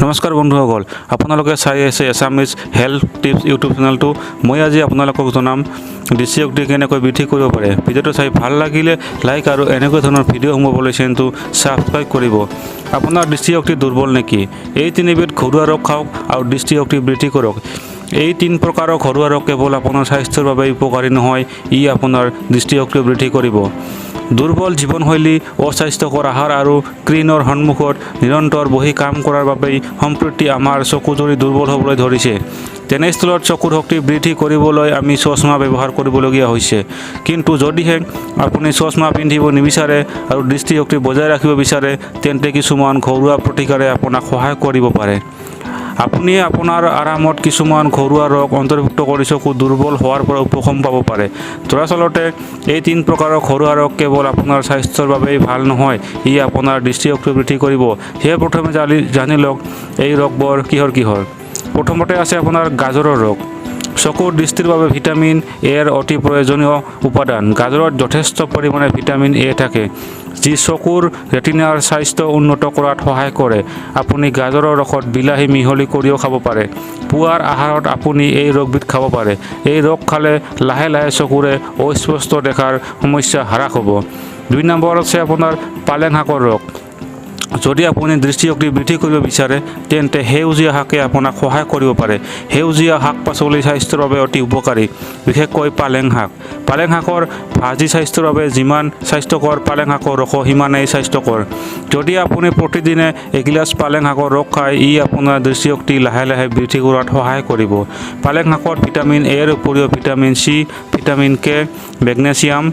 নমস্কাৰ বন্ধুসকল, আপোনালোকে চাই আছে এছামিজ হেল্থ টিপছ ইউটিউব চেনেলটো। মই আজি আপোনালোকক জনাম দৃষ্টিশক্তি কেনেকৈ বৃদ্ধি কৰিব পাৰে। ভিডিঅ'টো চাই ভাল লাগিলে লাইক আৰু এনেকুৱা ধৰণৰ ভিডিঅ'সমূহ পাবলৈ চেনেলটো ছাবস্ক্ৰাইব কৰিব। আপোনাৰ দৃষ্টিশক্তি দুৰ্বল নেকি? এই তিনিবিধ ঘৰুৱা ৰস খাওক আৰু দৃষ্টিশক্তি বৃদ্ধি কৰক। এই তিনি প্ৰকাৰৰ ঘৰুৱা ৰস কেৱল আপোনাৰ স্বাস্থ্যৰ বাবে উপকাৰী নহয়, ই আপোনাৰ দৃষ্টিশক্তিও বৃদ্ধি কৰিব। দুৰ্বল জীৱনশৈলী, অস্বাস্থ্যকৰ আহাৰ আৰু স্ক্ৰীণৰ সন্মুখত নিৰন্তৰ বহি কাম কৰাৰ বাবেই সম্প্ৰতি আমাৰ চকুজুৰি দুৰ্বল হ'বলৈ ধৰিছে। তেনেস্থলত চকুৰ শক্তি বৃদ্ধি কৰিবলৈ আমি চশমা ব্যৱহাৰ কৰিবলগীয়া হৈছে। কিন্তু যদিহে আপুনি চশমা পিন্ধিব নিবিচাৰে আৰু দৃষ্টিশক্তি বজাই ৰাখিব বিচাৰে, তেন্তে কিছুমান ঘৰুৱা প্ৰতিকাৰে আপোনাক সহায় কৰিব পাৰে। আপুনি আপোনাৰ আৰামত কিছুমান ঘৰুৱা ৰস অন্তৰ্ভুক্ত কৰি চকু দুৰ্বল হোৱাৰ পৰা উপশম পাব পাৰে। দৰাচলতে এই তিনি প্ৰকাৰৰ ঘৰুৱা ৰস কেৱল আপোনাৰ স্বাস্থ্যৰ বাবেই ভাল নহয়, ই আপোনাৰ দৃষ্টিশক্তি বৃদ্ধি কৰিব। সেয়ে প্ৰথমে জানি লওক এই ৰসবোৰ কিহৰ কিহৰ। প্ৰথমতে আছে আপোনাৰ গাজৰৰ ৰস। চকুৰ দৃষ্টিৰ বাবে ভিটামিন এৰ অতি প্ৰয়োজনীয় উপাদান। গাজৰত যথেষ্ট পৰিমাণে ভিটামিন এ থাকে, যি চকুৰ ৰেটিনাৰ স্বাস্থ্য উন্নত কৰাত সহায় কৰে। আপুনি গাজৰৰ ৰসত বিলাহী মিহলি কৰিও খাব পাৰে। পুৱাৰ আহাৰত আপুনি এই ৰসবিধ খাব পাৰে। এই ৰস খালে লাহে লাহে চকুৰে অস্পষ্ট দেখাৰ সমস্যা হ্ৰাস হ'ব। 2 নম্বৰ আছে আপোনাৰ পালেং শাকৰ ৰস। যদি আপুনি দৃষ্টিশক্তি বৃদ্ধি কৰিব বিচাৰে, তেন্তে সেউজীয়া শাকে আপোনাক সহায় কৰিব পাৰে। সেউজীয়া শাক পাচলি স্বাস্থ্যৰ বাবে অতি উপকাৰী, বিশেষকৈ পালেং শাক। পালেং শাকৰ ভাজি স্বাস্থ্যৰ বাবে যিমান স্বাস্থ্যকৰ, পালেং শাকৰ ৰসো সিমানেই স্বাস্থ্যকৰ। যদি আপুনি প্ৰতিদিনে এগিলাচ পালেং শাকৰ ৰস খায়, ই আপোনাৰ দৃষ্টিশক্তি লাহে লাহে বৃদ্ধি কৰাত সহায় কৰিব। পালেং শাকত ভিটামিন এৰ উপৰিও vitamin C, vitamin K, magnesium,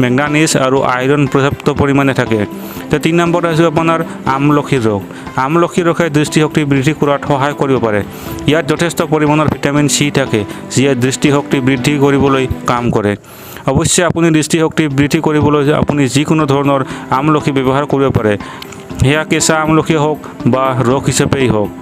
manganese আৰু আইৰণ পৰ্যাপ্ত পৰিমাণে থাকে। এতিয়া 3 নম্বৰত আছে আপোনাৰ আমলখিৰ ৰস। আমলখিৰ ৰসে দৃষ্টিশক্তি বৃদ্ধি কৰাত সহায় কৰিব পাৰে। ইয়াত যথেষ্ট পৰিমাণৰ ভিটামিন চি থাকে, যিয়ে দৃষ্টিশক্তি বৃদ্ধি কৰিবলৈ কাম কৰে। অৱশ্যে আপুনি দৃষ্টিশক্তি বৃদ্ধি কৰিবলৈ আপুনি যিকোনো ধৰণৰ আমলখি ব্যৱহাৰ কৰিব পাৰে, সেয়া কেঁচা আমলখি হওক বা ৰস হিচাপেই হওক।